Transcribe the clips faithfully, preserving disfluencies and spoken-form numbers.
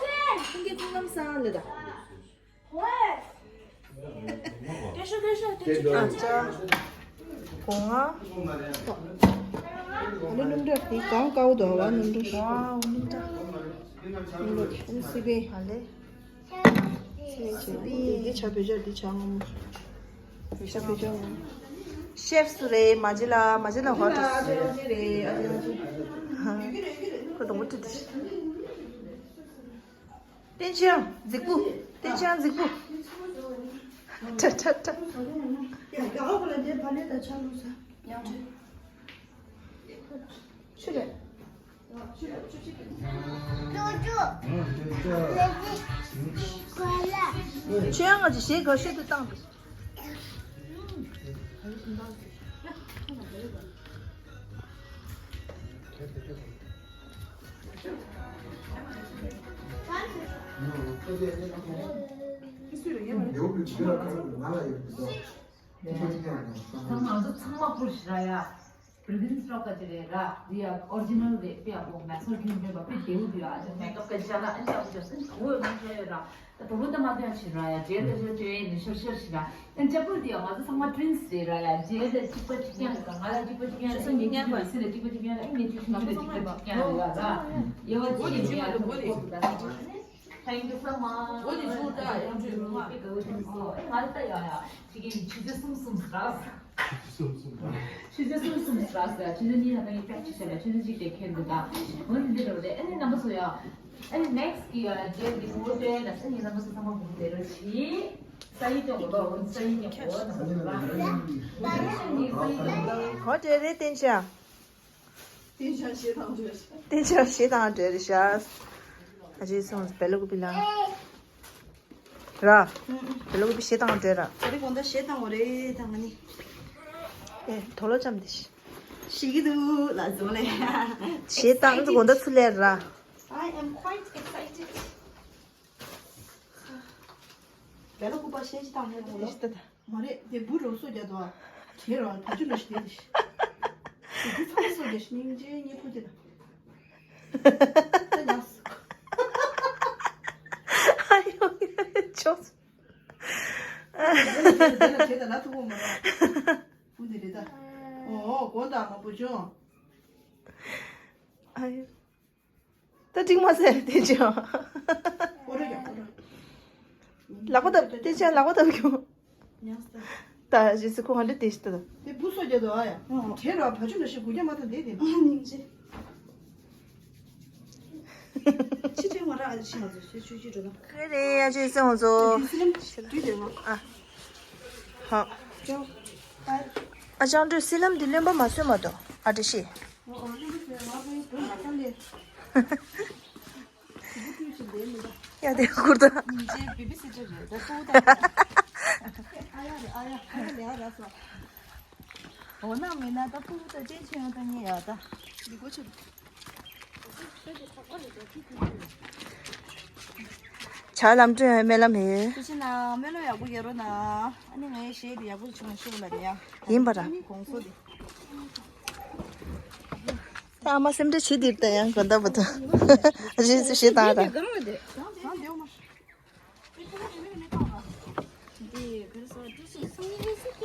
ཁྱེད་ཀྱི་ཁོང་ལམ་སང་ལ་ད། ཨ་ཅག་གོང་ང་། ཨ་ནི་སྣུམ་འདྲ་དེ་གང་དཀར་པོ་འདུག་བ། སྣུམ་འདྲ། ཝའོ་སྣུམ་འདྲ། སྣུམ་འདྲ་སི་པན། ཨ་ལེ། འདི་ཆ་བོད་ཇ། འདི་ཆ་སྔོན་མོ། བོད་ཇ་བོད་ཇ་སྔོན་མོ། ཤེབ་སུ་རེད། མ་ཇི་ལ་མ་ཇི་ལ་ཧོ་ཏ་སུ་རེད། ཨ་ཅག་ཁོ་དང་པོ་ཁྲིད་དེ། བསྟན་ཆོས་རྫིག་པོ། བསྟན་ཆོས་རྫིག་པོ། ཁྲ་ཁྲ་ཁྲ། ཆོས་ཡང་ང་ཚོ་གཞས་ག་ཤོད་དུ་བཏང་འདུག་ཚང་མ་ཚོ་ཚང་མ་པུ་ཤི་ར་ཡ། བི་རིན་སི་རོག་ག་ཅི་རེད་ར། འདི་ཡ་ཨོ་རི་ཇི་ནལ་རེད། དཔེ་ཡག་པོ་མེ་སོར་ཁྱོད་འདྲ་པ་དཔེ་བདེ་པོ་འདུག་ཡ། ཨ་ཅག་མེ་ཀབ་ག་ཅི་ལ་ཨ་ཅག་ཨ་ཅག་སེམས་གོ་བོ་མ་ཤ་ཡོད་ར། ད་དོ་རུ་ད་མ་དོན་ཡ་ཕྱིན་ར་ཡ། རྗེས་ལ་ཞོ་ཅོ་ཡེ་ནི་ཤོར་ཤོར་ཤི་ར། ཨ་ཅག་པུ་འདི་ཡ་ང་ཚོ་ཚང་མ་ཊུ་ཝིན་སི་རེད་ར་ཡ། རྗེས་ལ་གཅིག་པ་གཅིག་རྐྱང་རེད། ང་ལ་གཅིག་པ་གཅིག་རྐྱང་རེད། ཨ་ངེད་གཉིས་ཀྱི་སི་ལ་གཅིག་པ་གཅིག་རྐྱང་རེད། ཨ་ངེད་གཅིག་ཤི་ང་ཚོ་ཚང་མ་གཅིག་པ་གཅིག་རྐྱང་རེད་ཡ་ར། ཡ་བ་ཅི་ཡིན་ཡ་ཚོ་གོ་ཐུབ་ད། Thank you so much. འོ་དེ་ཆུ་ད་ཡང་ཆུ་རུང་བ། ང་ལ་ད་ཡ་ཡ་ཅི་གིན་ཆུ་ཚོད་གསུམ་གསུམ་རག་ཆུ་ཚོད་གསུམ་གསུམ་རག་ཆུ་ཚོད་གཉིས་ལ་ངས་པེག་ཅིག་བྱས་ལ་ཆུ་ཚོད་གཅིག་དེ་ཁྱེར་འདུག་ད། འོ་དེ་འདི་རུ་རེད། ཨ་ནི་རྣམ་པ་ཚོ་ཡ། ཨ་ནི་ནེག་སི་གི་ཡ་རྗེས་འདི་ཕུ་བོ་ཏོ་ཡ་ལ་ཨ་ནི་རྣམ་པ་ཚོ་ཚང་མ་ཕུ་བོ་ཏོ་རོ་ཆི། ས་ཡི་ཏོ་གོ་ལོ་འོ་ས་ཡི་ཉ་གོ་རྣམ་པ་ཚོ་ར། གོ་དེ་རེད་བསྟན་ཆ། བསྟན་ཆ་ཞེ་དང་འདྲ་རེད། བསྟན་ཆ་ཞེ་དང་འདྲ་རེད་ཤག་ཨ་ཅེ་སོང་བེ་ལ་ཀུ་པི་ལ་ར། བེ་ལ་ཀུ་པི་ཞེ་དང་འདྲ་ར། ད་རེས་དགོང་དག་ཞེ་དང་འོ་རེད་ད་ང་ནི། ཨེ་དོ་ལོ་ཙམ་དེ་ཤི། ཤི་གི་འདུག་ལ་ཟོ་ལེ། ཞེ་དང་དགོང་དག་ཚུ་ལེ་ར། I am quite excited. བེ་ལ་ཀུ་པ་ཞེ་ཅི་དང་ནས་དོ་ལོ། མ་རེད་དེ་བུ་རོ་སོ་རྒྱ་དོ། བྲེ་རོ་བ་ཆུ་ལ་ཞི་དེ་དེ་ཤི། དེ་ཚང་སོ་རྒྱ་ཤི་སྙིང་རྗེ་སྙིང་ཁུ་དེ་ན། ད་ཉག་སོ། ཨ་ཡོ་ཆོག་དེ་ལ་བྲེ་ད་ན་ཐུག་གོ་མ་ར། བུ་དེ་རེད་ད། ཨོ་གོ་ད་མ་བུ་ཅུང་། ཨ་ཡོ། ད་འགྲིག་མ་ཟེར་དེ་ཅང་། ལག་པ་བཏབ་དེ་ཅང་ལག་པ་བཏབ་ཀྱང་། ད་རྗེས་སུ་ཁོ་ཧ་འདྲ་དེ་ཤི་ད། དེ་བུ་སོ་རྒྱ་དོ་ཨ་ཡ། བྲེ་རོ་བ་ཆུ་ན་ཤི་གུ་རྒྱ་མ་ཐང་དེ་དེ། སྙིང་རྗེ། ཕྱི་དྲན་མ་རག་ཤི་ང་ཚོ་ཤི་ཆུ་ཆུ་འགྲོ་ན། ཁེ་རེ་ཨ་ཅེ་སེ་ང་ཚོ། དུས་དེ་ང་། ཨ། ཧ། ཅང་། ཨ་ཅང་འདྲ་སི་ལམ་དེ་རློན་པ་མ་བཟོས་མ་གཏོགས། ཨ་ཏི་ཤི། ཡ་དེ་ཁུར་ད། འོ་ན་མེད་ན་ད་ཕུ་བོ་ད་ཅན་ཆེན་ཡང་ད་ངས་ཡ་ད། འདི་གོ་ཆུ། ཇ་ལམ་འགྲོ་ཡང་སྨོན་ལམ་ཡོད། ཐུགས་རྗེ་གནང་། སྨོན་ལམ་ཡག་པོ་ཡོད་རོགས་གནང་། ཨ་ནི་ངའི་གཞས་འདི་ཡག་པོ་བྱུང་ཤོག་ལ་ནི་ཡ། ཡིན་པ་ར། ཨ་ནི་གོང་སོ་འདི། ད་ཨ་མ་སེམས་ཁྲལ་བྱེད་དེར་ད་ཡང་དགོན་བདག་པོ་ད། རེས་སུ་ཞེ་དང་ར།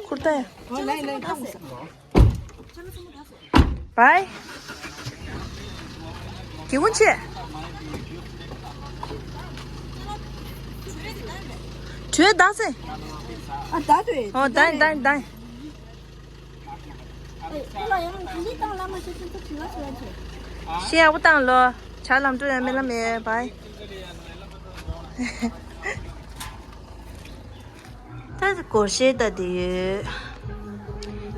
ཁུར་ད་ཡ། བའི། གི་ཀུན་ཆེ། བྲོས་བདག་སེ། ཨ་ད་དུས། ཨོ་ད་ད་ད། ཤེས་ཡག་པོ་བཏང་ལོ། ཇ་ལམ་འགྲོ་ཡང་སྨོན་ལམ་མེད་པའི། ད་སྒོར་གཞས་ད་དེ་ཡོད།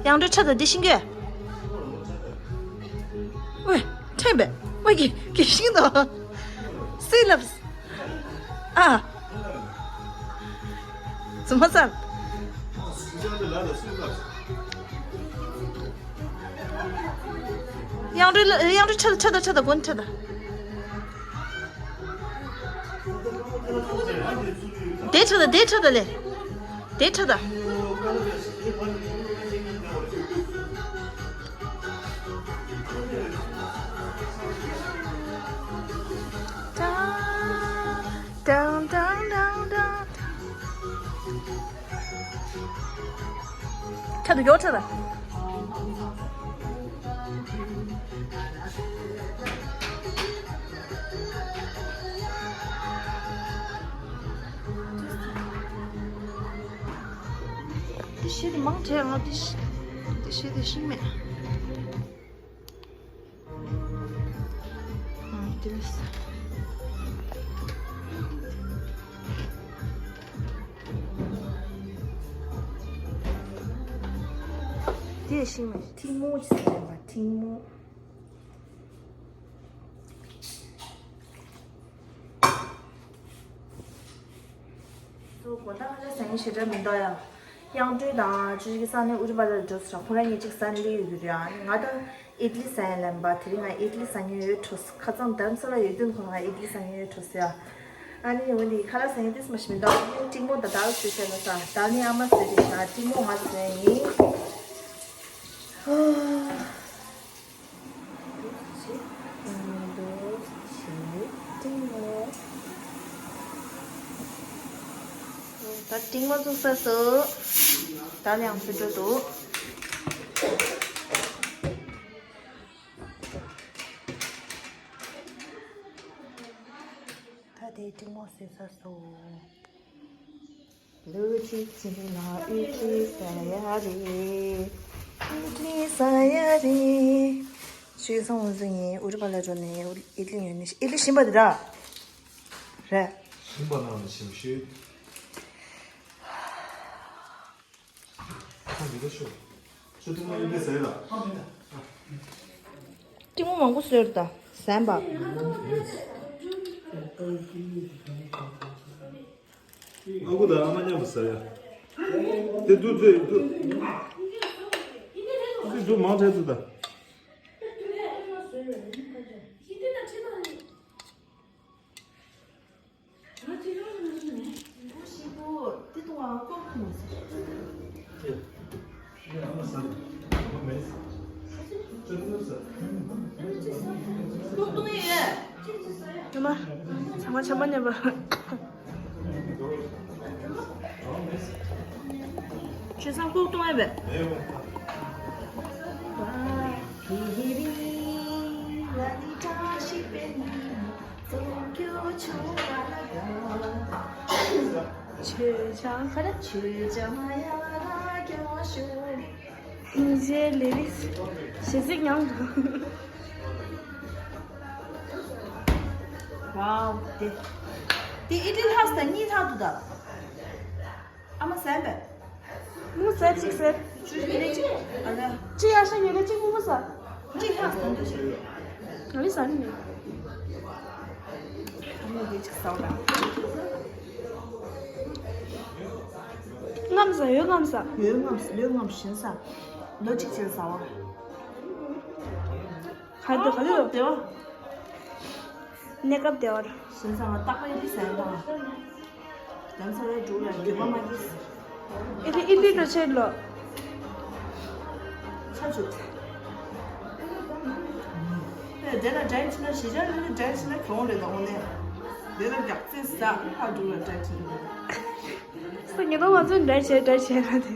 གཡང་འགྲོའི་ཁྲ་དང་འདི་ཤིང་གི། ཝེ། ཁྲེན་པས། ཝེ་གི་གི་ཤིང་དང་། སི་ལབས། ཨ། ཙུ་མ་ཙར། གཡང་འགྲོའི་གཡང་འགྲོའི་ཁྲ་དང་ཁྲ་དང་ཁྲ་དང་གོན་ཁྲ་དང་། དེ་ཁྲ་དང་དེ་ཁྲ་དང་ལེ། དེ་ཁྲ་དང་། ཁྲ་དང་མགྱོགས་ཁྲ་དང་། འདི་ཤེས་དེ་མང་དྲགས། ང་འདི་ཤེས་འདི་ཤེས་དེ་ཤེས་མེད། ཨ་འདི་རེད། འདི་ཤེས་མེད། ཐིག་མོ་ཅིག་ཟེར་བ་ཐིག་མོ། ཚོ་དགོང་དག་ཁ་ལག་ཟ་མཁན་ཞེ་དྲག་མི་འདུག་ཡ། གཡང་སྒྲོན་དང་ཅི་ཞིག་ས་ནས་ཨུ་རུ་བ་ལ་འགྲོ་ས་ར། ཁོ་རང་གཉིས་གཅིག་ས་ནས་སླེབས་ཡོད་རེད་ཡ། ང་དང་ཨི་ཏི་ལི་ཟ་ཡ་ལབ་པ། དེ་རིང་ང་ཨི་ཏི་ལི་ཟ་མཁན་ཡོད་འགྲོ། ཁ་སང་དྷ་རམ་ས་ལ་ཡོད་དུས་ཁོ་རང་ཨི་ཏི་ལི་ཟ་མཁན་ཡོད་འགྲོ་ཟེར་ཡ། ཨ་ནི་འོན་ཏེ་ཁ་ལག་ཟ་མཁན་ཏིས་མ་ཞིག་མི་འདུག་ཨ་ནི་ཏིག་མོ་ད་ད་ལ་ཟོས་བྱས་ན་ས། ད་ནི་ཨ་མ་ཟོས་རེད་ཤག་ཏིག་མོ་ང་ཟོས་ཡིན། ད་ཏིང་མ་བཙུགས་ས་སོ། ད་ལ་ཡང་ཚུར་འགྲོ་འདུག་ད་དེ་ཏིང་མ་བཟོས་ས་སོ། ལུ་ཅིག་ཅིག་ལ་ཨི་ཏི་ལི་ཟ་ཡ་རེད། ཨི་ཏི་ལི་ཟ་ཡ་རེད། ཅུས་སང་འུ་ཚོ་ཡིན་ཨུ་རུ་པ་ལ་འགྲོ་ནས་ཨི་ཏི་ལི་ཡོད་ནི་ཨི་ཏི་ལི་ཞིམ་པ་འདི་འདྲ་རེད། ཞིམ་པ་ནང་ནས་ཞིམ་ཤོས། ཁོང་འདི་འདྲ་ཤོད། ཁྱོད་ཐུག་མ་ཡིན་པས་ཟེར་ལ། ཏིང་མོ་མང་པོ་བཟོས་རེད་ད། ཟན་པ། ཨ་ཁུ་དང་ཨ་མ་མཉམ་དུ་ཟ་ཡ། དེ་འདུག་དེ་འདུག་དེ་འདུག་མང་དྲགས་འདུག་ད། ཨ་མ། ཚང་མ་ཆམ་པ་མཉམ་པ། ཁྱོད་ཚང་ཁུག་གཏོང་ཡ་བས། ཞེ་ཚིག་མྱང་། ཝའོ། དེ། དེ་ཨི་ཏི་ལྷག་ས་གཉིས་ལྷག་འདུག་ད། ཨ་མ་ཟས་པས། མོ་ཟས་གཅིག་ཟས། ཆུ་ཡོད་ལེ་གཅིག་ཨ་ལ། ཅི་ཡར་ཤ་ཡོད་ལེ་གཅིག་མོ་མོ་ཟ། གཅིག་ལྷག་ཟ་འདོད་ཞིག་རེད། ང་ལི་ཟ་ནི་མེད། ཨ་མས་འདི་གཅིག་ཟ་བ་ར། རྔམ་ཟ། ཡོད་རྔམ་ཟ། ཡོད་རྔམ་ཟ། ཡོད་རྔམ་ཞིམ་ཟ། ལོ་གཅིག་ཅན་ཟ་བ། ག་དུ་ག་དུ་བདེ་བ། གནས་སྐབས་བདེ་བ་ར། ཞིམ་ཟ་བ་རྟག་པར་ཡིན་ཟ་ཡ་དང་། ལམ་སང་ར་འགྲོ་ལ་འགྱོད་པ་མ་སྐྱེས། ཨི་ལི་ཨི་ལི་འགྲོ་ཆེད་ལོ། ཆ་ཆུ། དེ་ལ་འདྲ་ཕྱིན་ན་ཞི་ཅང་ལ་འདྲ་ཕྱིན་ན་གྱོང་རེད་ད་འོ་ནས། དེ་ལ་རྒྱག་རྩེ་ཟ་ཧ་འགྲོ་ལ་འདྲ་ཕྱིན་ན། སང་ཉིན་ང་ཚོ་འདྲ་བྱེད་འདྲ་བྱེད་ལ་དེ།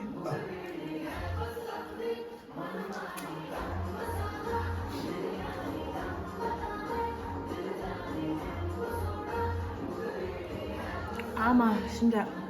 ཨ་མ་ཤིན་ཏུ།